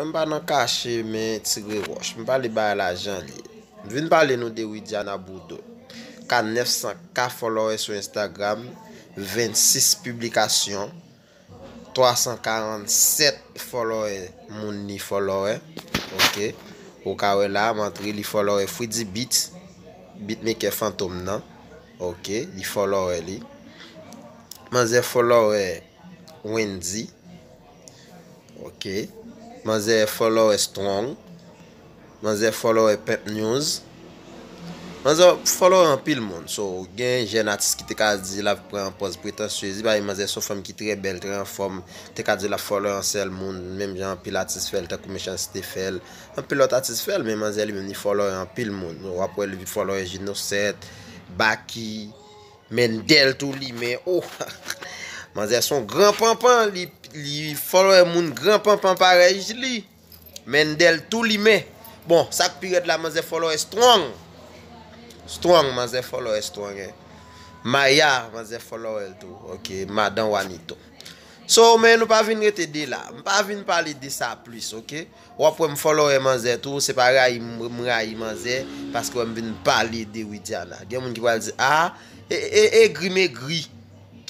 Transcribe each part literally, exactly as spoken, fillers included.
M pa nan kache, men tire wòch. M pale bagay la jan l ye. M vin pale nou de Widiana Boudreau. Ka nèf san K follower sou Instagram, vennsis piblikasyon, twa san karannsèt follower, moun li follower. Ok. Ou ka wè la, m antre, li follower Freddy Beats, beatmaker Fantom nan. Ok, li follower li. Manzè follower Wendy. Ok. Manzè follower Strong. Manzè follower Pimp News. Manzè follower anpil moun. So, gen jèn atis ki te ka di l ap pran pòz pretansyez. Li pa gen manzè, se yon fanm ki trè bèl, trè anfòm. Te ka di l ap follower yon sèl moun, menm jan anpil atis fè l, tankou Mechanste fè l. Anpil lòt atis fè l, men manzè li menm li follower anpil moun. W ap wè li follower Jinosèt, Baky, Mendel tou li, men oh! Manzè se yon gran panpan, li, li follower moun gran panpan parèy li. Mendel tou li, men. Bon, sa k pi rèd la, manzè follower Strong. Strong, manzè follower Strong, eh. Maya, manzè follower l tou. Ok, madan Wanito. So, men nou pa vin rete de la. M pa vin pale de sa plis, ok? W ap wè m follower manzè tou, se pa rayi m, m rayi manzè, paske wè m vin pale de Widiana. Gen moun ki pral di, ah, e, e, egri m egri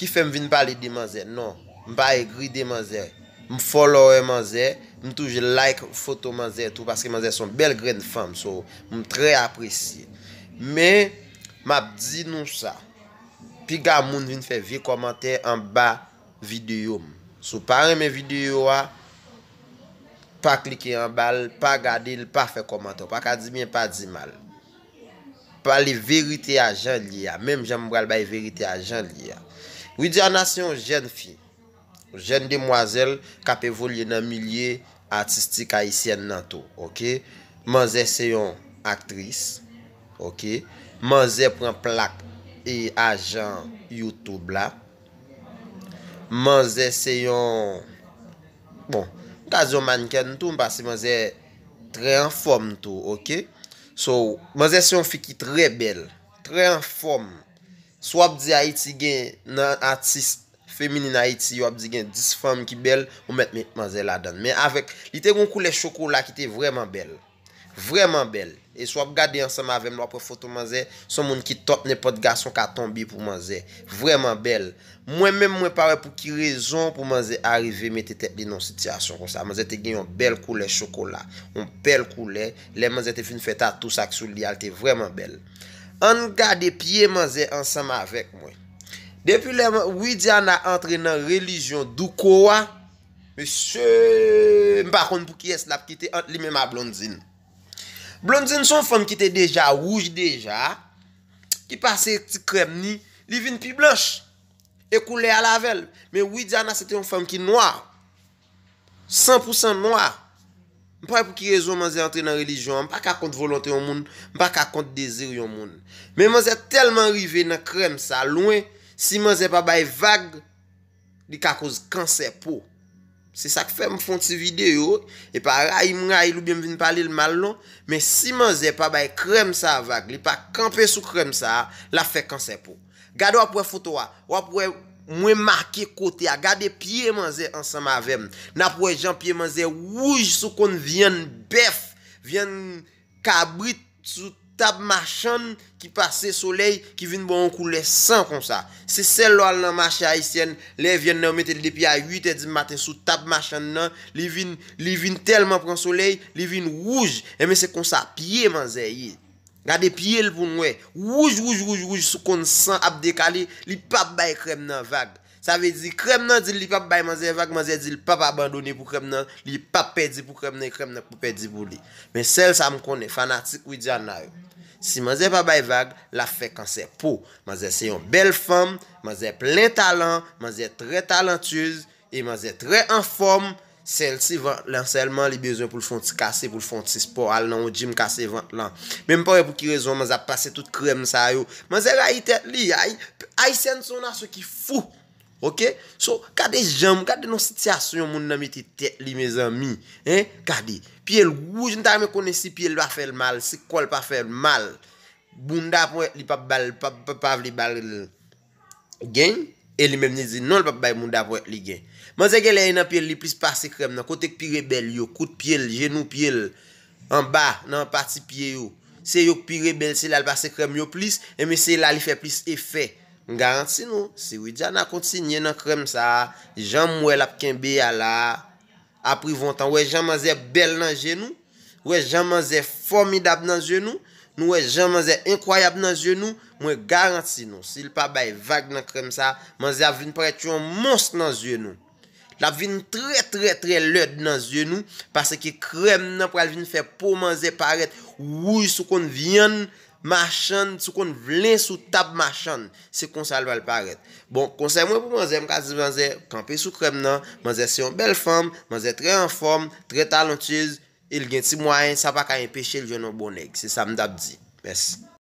ki fè m vin pale de manzè. Non, m pa egri de manzè. M follower manzè, m toujou like foto manzè tou, paske manzè se yon bèl grenn fanm, so, m trè apresye. Men, m ap di nou sa, piga moun vin fè vye kòmantè anba videyo m. Si w pa renmen videyo a, pa klike anba l, pa gade l, pa fè kòmantè. W pa ka di byen, pa di mal. Pale verite a jan l ye a, menm jan m pral bay verite a jan l ye a. Widiana se yon jèn fi, yon jèn demwazèl k ap evolye nan milye atistik ayisyèn nan tou, ok? Manzè se yon aktris, ok? Manzè pran plak e ajan YouTube la. Manzè se yon, bon, m ka di yon mannken tou, paske manzè trè anfòm tou, ok? So, manzè se yon fi ki trè bèl, trè anfòm. Si w ap di Ayiti gen, nan atis feminin Ayiti, w ap di gen dis fanm ki bèl, ou mèt met manzè ladan l. Men avèk, li te gen yon koulè chokola ki te vrèman bèl. Vrèman bèl. E si w ap gade ansanm avè m, w ap wè foto manzè, se yon moun ki top, nenpòt gason ka tonbe pou manzè. Vrèman bèl. Mwen menm, mwen pa wè pou ki rezon pou manzè arive mete tèt li nan yon sitiyasyon konsa. Manzè te gen yon bèl koulè chokola, yon bèl koulè. Lè manzè te fin fè tatou sa k sou li a, l te vrèman bèl. Ann gade pye manzè ansanm avèk mwen. Depi lè Widiana antre nan relijyon Douko a, mesye, m pa konn pou kiyès l ap kite ant li menm a Blondine. Blondine se yon fanm ki te deja wouj deja, ki pase ti krèm ni, li vin pi blanch. E koulè a l avè l. Men Widiana se te yon fanm ki nwa. San pou san nwa. M pa wè pou ki rezon manzè antre nan relijyon an. M pa ka kont volonte yon moun. M pa ka kont dezi yon moun. Men manzè tèlman rive nan krèm sa lwen, si manzè pa bay vag, li ka koz kansè po. Se sa k fè m fè yon ti videyo. E pa rayi m rayi l oubyen m vin pale l mal non. Men si manzè pa bay krèm sa vag, li pa kanpe sou krèm sa, l ap fè kansè po. Gade, w ap wè foto a. W ap wè mwen make kote a. Gade pye manzè ansanm avè m. N ap wè jan pye manzè wouj sou konn vyann bèf, vyann kabrit, sou tab machann ki pase solèy, ki vin ba w yon koulè san konsa. Se sèl lè w al nan mache ayisyèn, lè vyann nan yo mete l depi a uit è di maten sou tab machann nan, li vin, li vin tèlman pran solèy, li vin wouj. Enben, se konsa pye manzè ye. Gade pye l pou n wè. Wouj, wouj, wouj, wouj, sou konn san ap dekale, li p ap bay krèm nan vag. Sa vle di, krèm nan di l li p ap bay manzè vag, manzè di l p ap abandone pou krèm nan, li p ap pèdi pou krèm nan, e krèm nan p ap pèdi pou li. Men sèl sa m konnen, fanatik Widiana yo. Si manzè pa bay vag, l ap fè kansè po. Manzè se yon bèl fanm, manzè plen talan, manzè trè talantyez, e manzè trè anfòm, sèl ti vant lan sèlman li bezwen pou l fè yon ti kase, pou l fè yon ti spò, al nan yon gym kase vant lan. Men m pa wè pou ki rezon manzè ap pase tout krèm sa yo. Manzè rayi tèt li. Ay-, Ayisyèn se yon nasyon ki fou. Ok? So, gade jan, gade nan sitiyasyon yon moun nan mete tèt li, mezanmi. Hein? Gade. Pye l wouj, m ta renmen konnen si pye l pa fè l mal, si kò l pa fè l mal. Bounda pwèt li p ap ba l, p ap, p ap, pa vle ba l gen, e li menm li di non, l p ap bay bounda pwèt li gen. Manzè genlè e nan pye l li plis pase krèm nan. Kote k pi rebèl yo, kout pye l, jenou pye l, anba, nan pati pye yo. Se yo k pi rebèl, se la l pase krèm yo plis, enben se la li fè plis efè. M garanti nou, si Widiana kontinye nan krèm sa a, jan m wè l ap kenbe a la a, apre yon tan, wè jan manzè bèl nan je nou, wè jan manzè fòmidab nan je nou, nou wè jan manzè enkwayab nan je nou, mwen garanti nou, si l pa bay vag nan krèm sa a, manzè ap vin parèt yon mons nan je nou. L ap vin trè, trè, trè lèd nan je nou, paske krèm nan pral vin fè po manzè parèt wouj sou konn vyann machann, sou konn vlen sou tab machann. Se konsa l pral parèt. Bon, konsèy mwen pou manzè, m ka di manzè, kanpe sou krèm nan. Manzè se yon bèl fanm, manzè trè anfòm, trè talantyez, e l gen ti mwayen, sa pa ka enpeche l jwenn yon bon nèg. Se sa m t ap di. Mèsi.